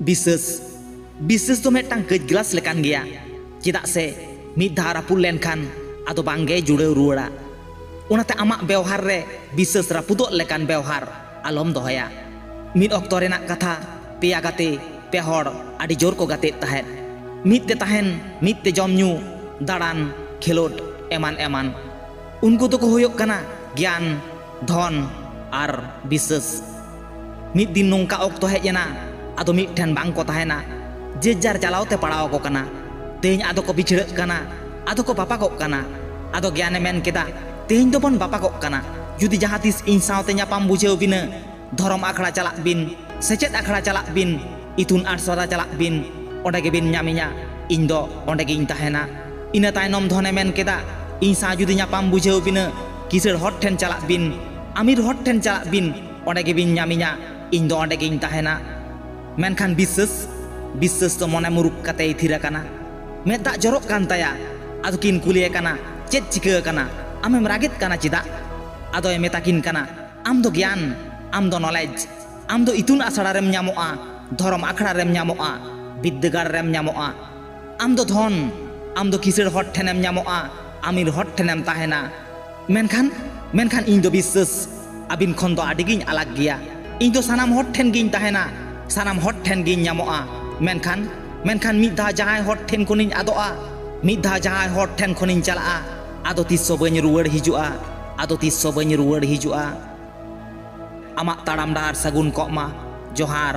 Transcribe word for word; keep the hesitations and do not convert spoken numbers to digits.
ᱵᱤᱥᱥᱟᱹᱥ ᱵᱤᱥᱥᱟᱹᱥ ᱫᱚ ᱢᱤᱫᱴᱟᱝ ᱠᱟᱹᱪ ᱜᱞᱟᱥ ᱞᱮᱠᱟᱱ ᱜᱮᱭᱟ᱾ ᱪᱮᱫᱟᱜ ᱥᱮ ᱢᱤᱫ ᱫᱷᱟᱣ ᱨᱟᱹᱯᱩᱫ ᱞᱮᱱᱠᱷᱟᱱ ᱟᱫᱚ ᱵᱟᱝᱜᱮ ᱡᱩᱲᱟᱹᱣ ᱨᱩᱣᱟᱹᱲᱟ᱾ ᱚᱱᱟᱛᱮ ᱟᱢᱟᱜ ᱵᱮᱣᱦᱟᱨ ᱨᱮ ᱵᱤᱥᱥᱟᱹᱥ ᱨᱟᱹᱯᱩᱫᱚᱜ ᱞᱮᱠᱟᱱ ᱵᱮᱣᱦᱟᱨ ᱟᱞᱚᱢ ᱫᱚᱦᱚᱭᱟ᱾ ᱢᱤᱫ ᱚᱠᱛᱚ ᱨᱮᱱᱟᱜ ᱠᱟᱛᱷᱟ, ᱯᱮᱭᱟ ᱜᱟᱛᱮ, ᱯᱮ ᱦᱚᱲ ᱟᱹᱰᱤ ᱡᱳᱨ ᱠᱚ ᱜᱟᱛᱮᱜ ᱛᱟᱦᱮᱸᱫ᱾ ᱢᱤᱫ ᱛᱮ ᱛᱟᱦᱮᱱ, ᱢᱤᱫ ᱛᱮ ᱡᱚᱢ ᱧᱩ, ᱫᱟᱬᱟᱱ, ᱠᱷᱮᱞᱳᱰ, ᱮᱢᱟᱱ ᱮᱢᱟᱱ᱾ ᱩᱱᱠᱩ ᱫᱚᱠᱚ ᱦᱩᱭᱩᱜ ᱠᱟᱱᱟ ᱜᱮᱭᱟᱱ, ᱫᱷᱚᱱ ᱟᱨ ᱵᱤᱥᱥᱟᱹᱥ᱾ ᱢᱤᱫ ᱫᱤᱱ ᱱᱚᱝᱠᱟ ᱚᱠᱛᱚ ᱦᱮᱡ ᱮᱱᱟ, ᱟᱫᱚ ᱢᱤᱫ ᱴᱷᱮᱱ ᱵᱟᱝ ᱠᱚ ᱛᱟᱦᱮᱱᱟ᱾ ᱡᱮ ᱡᱟᱨ ᱡᱟᱞᱟᱣ ᱛᱮ ᱯᱟᱲᱟᱣ ᱟᱠᱚ ᱠᱟᱱᱟ᱾ ᱛᱮᱦᱮᱧ ᱟᱫᱚ ᱠᱚ ᱵᱤᱪᱷᱲᱟᱹᱜ ᱠᱟᱱᱟ, ᱟᱫᱚ ᱠᱚ ᱵᱟᱯᱟᱜᱚᱜ ᱠᱟᱱᱟ᱾ ᱟᱫᱚ ᱜᱮᱭᱟᱱᱮ ᱢᱮᱱ ᱠᱮᱫᱟ, "ᱛᱮᱦᱮᱧ ᱫᱚᱵᱚᱱ ᱵᱟᱯᱟᱜᱚᱜ ᱠᱟᱱᱟ᱾ ᱡᱩᱫᱤ ᱡᱟᱦᱟᱸ ᱛᱤᱥ ᱤᱧ ᱥᱟᱶᱛᱮ ᱧᱟᱯᱟᱢ ᱵᱩᱡᱷᱟᱹᱣ ᱵᱤᱱᱟ, ᱫᱷᱚᱨᱚᱢ ᱟᱠᱷᱲᱟ ᱪᱟᱞᱟᱜ ᱵᱤᱱ, ᱥᱮᱪᱮᱫ ᱟᱠᱷᱲᱟ ᱪᱟᱞᱟᱜ ᱵᱤᱱ, ᱤᱛᱩᱱ ᱟᱥᱲᱟ ᱪᱟᱞᱟᱜ ᱵᱤᱱ, ᱚᱸᱰᱮ ᱜᱮᱵᱤᱱ ᱧᱟᱢᱤᱧᱟ, ᱤᱧ ᱫᱚ ᱚᱸᱰᱮ ᱜᱤᱧ ᱛᱟᱦᱮᱱᱟ᱾ ᱤᱱᱟᱹ ᱛᱟᱭᱱᱚᱢ ᱫᱷᱚᱱᱮ ᱢᱮᱱ ᱠᱮᱫᱟ, ᱤᱧ ᱥᱟᱶ ᱡᱩᱫᱤ ᱧᱟᱯᱟᱢ ᱵᱩᱡᱷᱟᱹᱣ ᱵᱤᱱᱟ, ᱠᱤᱥᱟᱹᱬ ᱦᱚᱲ ᱴᱷᱮᱱ ᱪᱟᱞᱟᱜ ᱵᱤᱱ, ᱟᱢᱤᱨ ᱦᱚᱲ ᱴᱷᱮᱱ ᱪᱟᱞᱟᱜ ᱵᱤᱱ, ᱚᱸᱰᱮ ᱜᱮᱵᱤᱱ ᱧᱟᱢᱤᱧᱟ, ᱤᱧ ᱫᱚ ᱚᱸᱰᱮ ᱜᱤᱧ ᱛᱟᱦᱮᱱᱟ᱾ ᱢᱮᱱᱠᱷᱟᱱ ᱵᱤᱥᱥᱟᱹᱥ, ᱵᱤᱥᱥᱟᱹᱥ ᱫᱚ ᱢᱚᱱᱮ ᱢᱩᱨᱩᱠ ᱠᱟᱛᱮᱭ ᱛᱷᱤᱨ ᱟᱠᱟᱱᱟ᱾ ᱢᱮᱫ ᱫᱟᱜ ᱡᱚᱨᱚᱜ ᱠᱟᱱ ᱛᱟᱭᱟ᱾ ᱟᱫᱚ ᱠᱤᱱ ᱠᱩᱞᱤᱭᱮ ᱠᱟᱱᱟ, "ᱪᱮᱫ ᱪᱤᱠᱟᱹ ᱟᱠᱟᱱᱟ? ᱟᱢᱮᱢ ᱨᱟᱜᱮᱫ ᱠᱟᱱᱟ ᱪᱮᱫᱟᱜ?" ᱟᱫᱚᱭ ᱢᱮᱛᱟ ᱠᱤᱱ ᱠᱟᱱᱟ, "ᱟᱢ ᱫᱚ ᱜᱮᱭᱟᱱ, ᱟᱢ ᱫᱚ ᱱᱚᱞᱮᱡᱽ, ᱟᱢ ᱫᱚ ᱤᱛᱩᱱ ᱟᱥᱲᱟ ᱨᱮᱢ ᱧᱟᱢᱚᱜᱼᱟ, ᱫᱷᱚᱨᱚᱢ ᱟᱠᱷᱲᱟ ᱨᱮᱢ ᱧᱟᱢᱚᱜᱼᱟ, ᱵᱤᱫᱽᱫᱟᱹᱜᱟᱲ ᱨᱮᱢ ᱧᱟᱢᱚᱜᱼᱟ᱾ ᱟᱢ ᱫᱚ ᱫᱷᱚᱱ, ᱟᱢ ᱫᱚ ᱠᱤᱥᱟᱹᱬ ᱦᱚᱲ ᱴᱷᱮᱱᱮᱢ ᱧᱟᱢᱚᱜᱼᱟ, ᱟᱢᱤᱨ ᱦᱚᱲ ᱴᱷᱮᱱᱮᱢ ᱛᱟᱦᱮᱱᱟ᱾ ᱢᱮᱱᱠᱷᱟᱱ, ᱢᱮᱱᱠᱷᱟᱱ ᱤᱧ ᱫᱚ ᱵᱤᱥᱥᱟᱹᱥ ᱟᱹᱵᱤᱱ ᱠᱷᱚᱱ ᱫᱚ ᱟᱹᱰᱤ ᱜᱤᱧ ᱟᱞᱟᱜᱽ ᱜᱮᱭᱟ᱾ ᱤᱧ ᱫᱚ ᱥᱟᱱᱟᱢ ᱦᱚᱲ ᱴᱷᱮᱱ ᱜᱤᱧ ᱛᱟᱦᱮᱱᱟ, ᱥᱟᱱᱟᱢ ᱦᱚᱲ ᱴᱷᱮᱱ ᱜᱤᱧ ᱧᱟᱢᱚᱜᱼᱟ᱾ ᱢᱮᱱᱠᱷᱟᱱ, ᱢᱮᱱᱠᱷᱟᱱ ᱢᱤᱫ ᱫᱷᱟᱣ ᱡᱟᱦᱟᱸᱭ ᱦᱚᱲ ᱴᱷᱮᱱ ᱠᱷᱚᱱᱤᱧ ᱟᱫᱚᱜᱼᱟ, ᱢᱤᱫ ᱫᱷᱟᱣ ᱡᱟᱦᱟᱸᱭ ᱦᱚᱲ ᱴᱷᱮᱱ ᱠᱷᱚᱱᱤᱧ ᱪᱟᱞᱟᱜᱼᱟ, ᱟᱫᱚ ᱛᱤᱥ ᱦᱚᱸ ᱵᱟᱹᱧ ᱨᱩᱣᱟᱹᱲ ᱦᱤᱡᱩᱜᱼᱟ, ᱟᱫᱚ ᱛᱤᱥ ᱦᱚᱸ ᱵᱟᱹᱧ ᱨᱩᱣᱟᱹᱲ ᱦᱤᱡᱩᱜᱼᱟ᱾ ᱟᱢᱟᱜ ᱛᱟᱲᱟᱢ ᱰᱟᱦᱟᱨ ᱥᱟᱹᱜᱩᱱ ᱠᱚᱜ ᱢᱟ᱾ ᱡᱚᱦᱟᱨ,